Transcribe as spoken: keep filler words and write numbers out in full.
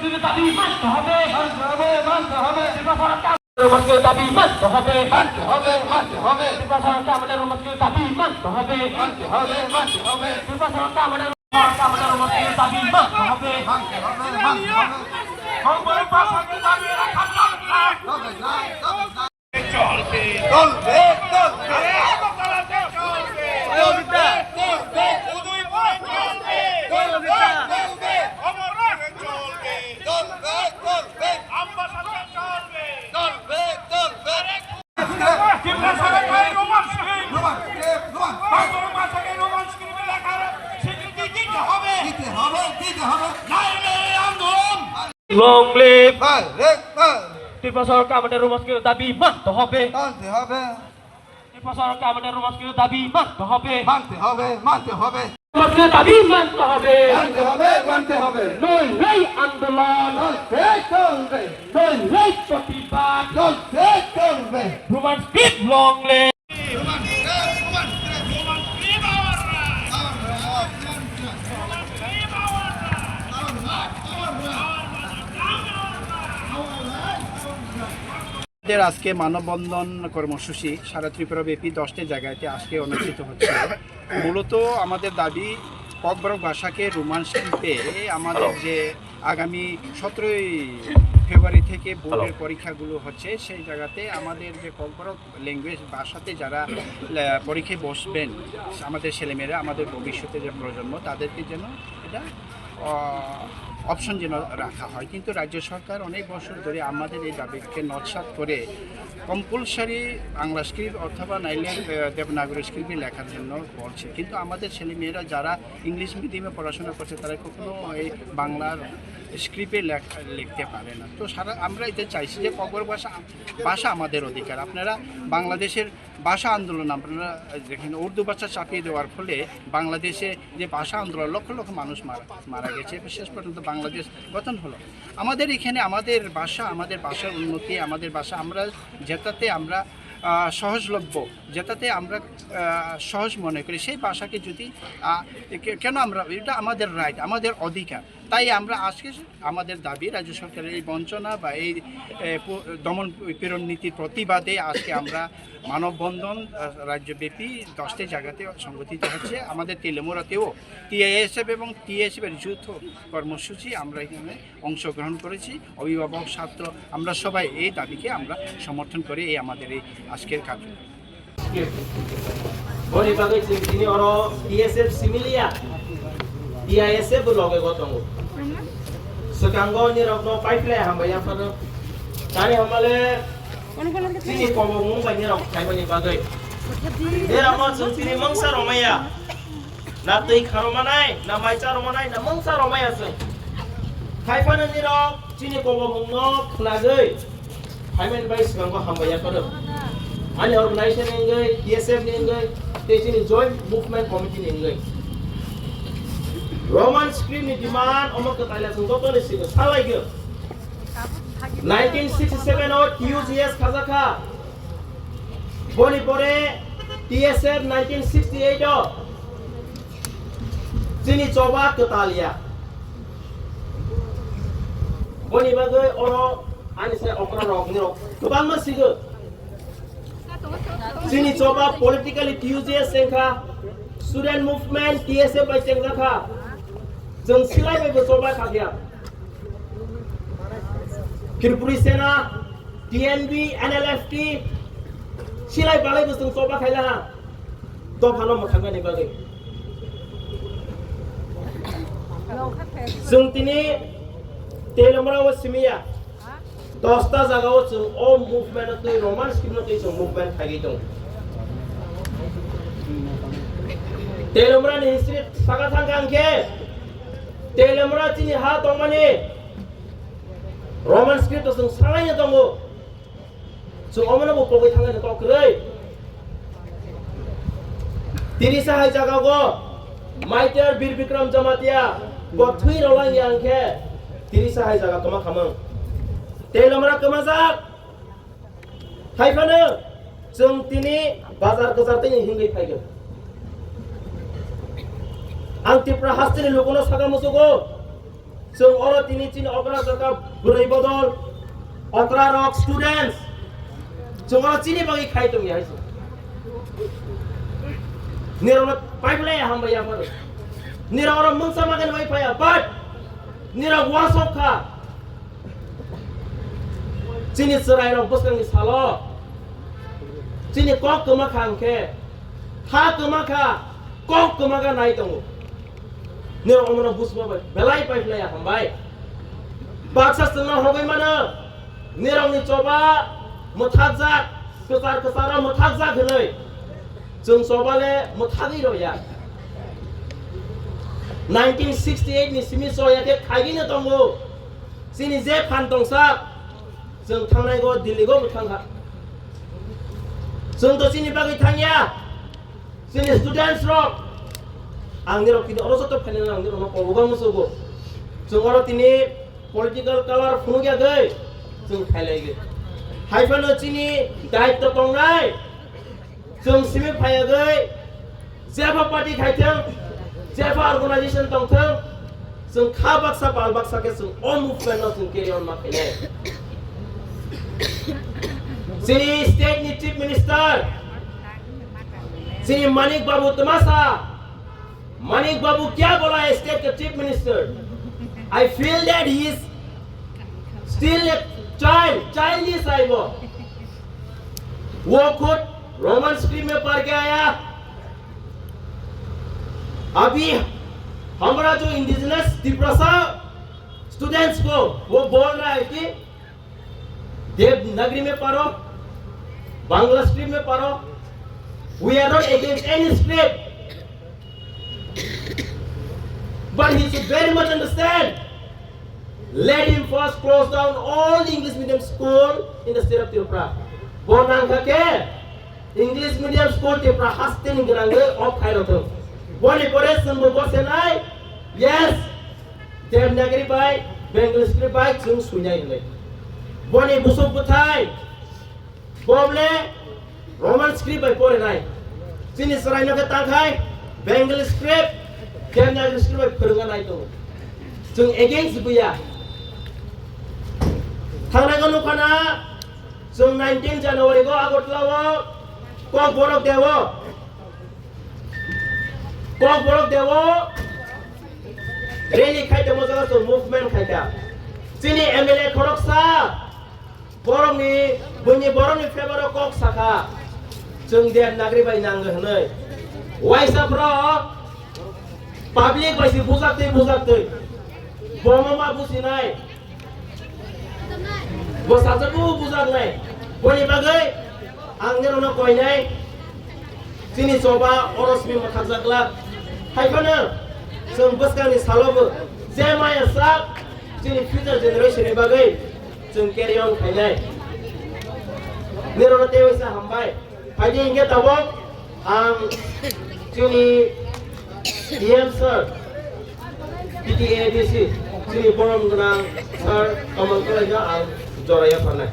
দাবি মানতে হবে। মানতে হবে, মানতে হবে। ত্রিপুরা সরকার আমাদের দাবি মানতে হবে। মানতে হবে, মানতে হবে। ত্রিপুরা সরকার আমাদের দাবি মানতে হবে। মানতে হবে, মানতে হবে। ত্রিপুরা সরকার আমাদের, সরকার আমাদের দাবি মানতে হবে। মানতে হবে, মানতে হবে। সর্বভারতীয় দাবি রাখা দরকার। চলবে। চলবে, চলবে। চলবে, চলবে। চলবে, চলবে। অমর চলবে। চলবে, চলবে। আমবাসাতে চলবে। চলবে, চলবে। ত্রিপুরা সরকার Roman script. Roman script, Roman script. Roman স্ক্রিপ্টে লেখার স্বীকৃতি দিতে হবে। দিতে হবে, দিতে হবে। নাইলে আন্দোলন। Long live! Direct, direct! Tripura সরকার আমাদের রোমান স্ক্রিপ্টের দাবি মানতে হবে। মানতে হবে। ত্রিপুরা সরকার আমাদের রোমান স্ক্রিপ্টের দাবি মানতে হবে। মানতে হবে, মানতে হবে। রোমান স্ক্রিপ্টের দাবি মানতে হবে। মানতে হবে, মানতে হবে। নইলেই আন্দোলন। চলবে, চলবে। নইলেই প্রতিবাদ। চলবে, চলবে। Roman script long live! আমাদের আজকে মানববন্ধন কর্মসূচি সারা ত্রিপুরা ব্যাপী দশটি জায়গাতে আজকে অনুষ্ঠিত হচ্ছে। মূলত আমাদের দাবি ককবরক ভাষাকে রোমান স্ক্রিপ্টে আমাদের যে আগামী সতেরোই ফেব্রুয়ারি থেকে বোর্ডের পরীক্ষাগুলো হচ্ছে, সেই জায়গাতে আমাদের যে ককবরক ল্যাঙ্গুয়েজ ভাষাতে যারা, আহ, পরীক্ষায় বসবেন, আমাদের ছেলেমেয়েরা, আমাদের ভবিষ্যতে যে প্রজন্ম, তাদেরকে যেন এটা, আহ, অপশন যেন রাখা হয়। কিন্তু রাজ্য সরকার অনেক বছর ধরে আমাদের এই দাবিকে নস্যাৎ করে কম্পালসারি বাংলা স্ক্রিপ্ট অথবা নাইলে, আহ, দেবনাগরী স্ক্রিপ্টে লেখার জন্য বলছে। কিন্তু আমাদের ছেলেমেয়েরা যারা ইংলিশ মিডিয়ামে পড়াশোনা করছে, তারা কখনো এই বাংলার স্ক্রিপ্টে লেখ-, লিখতে পারে না। তো সারা, আমরা এটা চাইছি যে ককবরক ভাষা, ভাষা আমাদের অধিকার। আপনারা বাংলাদেশের ভাষা আন্দোলন, আপনারা দেখেন, উর্দু ভাষা চাপিয়ে দেওয়ার ফলে বাংলাদেশে যে ভাষা আন্দোলন, লক্ষ লক্ষ মানুষ মারা, মারা গেছে এবং শেষ পর্যন্ত বাংলাদেশ গঠন হলো। আমাদের এখানে আমাদের ভাষা, আমাদের ভাষার উন্নতি, আমাদের ভাষা আমরা যেটাতে আমরা, আহ, সহজলভ্য, যেটাতে আমরা, আহ, সহজ মনে করি, সেই ভাষাকে যদি, আহ, কে-, কেন আমরা, এটা আমাদের রাইট, আমাদের অধিকার। তাই আমরা আজকে আমাদের দাবি রাজ্য সরকারের এই বঞ্চনা বা এই, এ, প-, দমন পীড়ন নীতির প্রতিবাদে আজকে আমরা মানববন্ধন, আহ, রাজ্যব্যাপী দশটি জায়গাতে সংগঠিত হচ্ছে। আমাদের তেলিয়ামুড়াতেও টিআইএসএফ এবং টিএসএফ এর যৌথ কর্মসূচি আমরা এখানে অংশগ্রহণ করেছি। অভিভাবক, ছাত্র, আমরা সবাই এই দাবিকে আমরা সমর্থন করি, এই আমাদের এই আজকের কার্যক্রম। Boni bagwi chwng tini oro T S F simi liya, T I S F bo loge go tongo. Swkango nirokno paiphlai hambai yaphano. Tani hamale chini kobongmung bai nirok khaimani bagwi. Nirokno chwng tini mungsa romaya. Na twi kharo manai, na mai charo manai, na mungsa romaya chwng. Haiphano nirok chini kobongmungno khnagwi phaimani bai swkango hambai yaphano. Ani organization ni wngwi, T S F ni wngwi, tei chini Joint Movement Committee ni wngwi. Roman script ni demand omo kwtaila chwng jotoni simi salaigwi. Nineteen sixty-seven o T U G S khajakha. Boni pore T S F nineteen sixty-eight o chini choba kwtal ya. Boni bagwi oro ani se okra rok ni rok kwbangma sigo. Chini choba politically T U G S chengkha, student movement T S F bai chengjakha. Chwng silai bai bo choba khakya. Tripuri Sena, T N V, N L F T, silai balai bo chwng choba khaila ha. Dophano mwthangani bagwi. Chwng tini Telamra o simiya. Dosta jaga o chwng o movement o twi Roman script no twi chwng movement khaigwi tongo. Telamra ni history saka thangkha hwnkhe Telamra chini ha tongmani Roman script o chwng sangaino tongo. Chwng omono bo pogwi thangani kok kwrwi. Tirisa hai jaga go Maitor Bir Bikram Jamatia bo thwi rwlang ya hwnkhe Tirisa hai jaga kwma khamang. Telamra kwmajak. Haiphano chwng tini bazar kwchar tei himwi phaikha. Ang Tripura hasteni lukuno saka muchugo. Chwng oro tini chini okra jaka bwrwi bodol, okra rok students. Chwng oro chini bagwi khai tongya hai se. Nirok no pipeline hambai ya phano. Nirok oro mungsa magan bai phaya, but nirok wasok kha. Chini chwrai rok bwskang ni salo. Chini kok kwma kha hwnkhe, ha kwma kha, kok kwma kha nai tongo. Nirok omono bujma bai belai pai phlai ya hambai. Baksa chwngno hogwi mano, nirokni choba mwthakjak, kwchar kwcharo mwthakjak hwnwi. Chwng choba le mwthagwi rwya. Nineteen sixty-eight ni simi choya khe khaigwino tongo. Chini je phan tongsa, chwng thangnai go Delhi go bo thangkha. Chwng to chini bagwi thangya. Chini students rok, ang nirok tini oro joto phainai ang nirok no kolbogo musugo. Chwng oro tini political color phunukya gwi chwng phailai gwi. Hai phano chini daitto tongnai. Chwng simi phaiya gwi jepha party khaithwng, jepha organization tongthwng, chwng kha baksa pal baksa khe chwng o movement no chwng carry on ma khainai. Chini state ni chief minister, chini Manik Babu twmasa, Manik Babu kya bola hai state ka chief minister? I feel that he is still a child, childish hai wo. वो खुद Roman script में पढ़ के आया। अभी हमारा जो इंडिजिनस तिप्रसा स्टूडेंट्स को वो बोल रहा है कि देवनागरी में पढ़ो, बांग्ला स्क्रिप्ट में पढ़ो। We are not against any script, but he should very much understand. Let him first close down all the English medium school in the state of Tripura. Bo nangkha khe English medium school Tripura haste ni gwnangwi off khai rwthwng. Boni pore chwngbo bosenai, yes, Devanagari bai Bengali script bai chwng swinai hwnwi. Boni busuk bwthai Bo le Roman script bai porinai. Chini chwraino khe tangkhai Bengali script, Devanagari script bai phwrwngna nai tongo. Chwng against buya. Thangnai go nukha na, chwng nineteen January go Agartala o Kokborok deo. Kokborok deo rally khai tongma jaga chwng movement khai kha. Chini M L A khoroksa borokni, buini borokni favor o kok sakha, chwng Devanagari bai nango hwnwi. Waisa borok public bai se bujak twi bujak twi. Bomo ma bujinai. Bo sajagwi bujaknai. Boni bagwi ang nirokno koinai. Chini choba oro simi mwthakjak glak. Hai phano chwng bwskangni salobo je maya sak chini future generation ni bagwi chwng carry on khainai. Nirokno teiwaisa hambai. Phaidi hingke tabok ang chini E M sir, P T A D C, chini borom gwnang sir Kamal Kolaino ang joraya pharnai.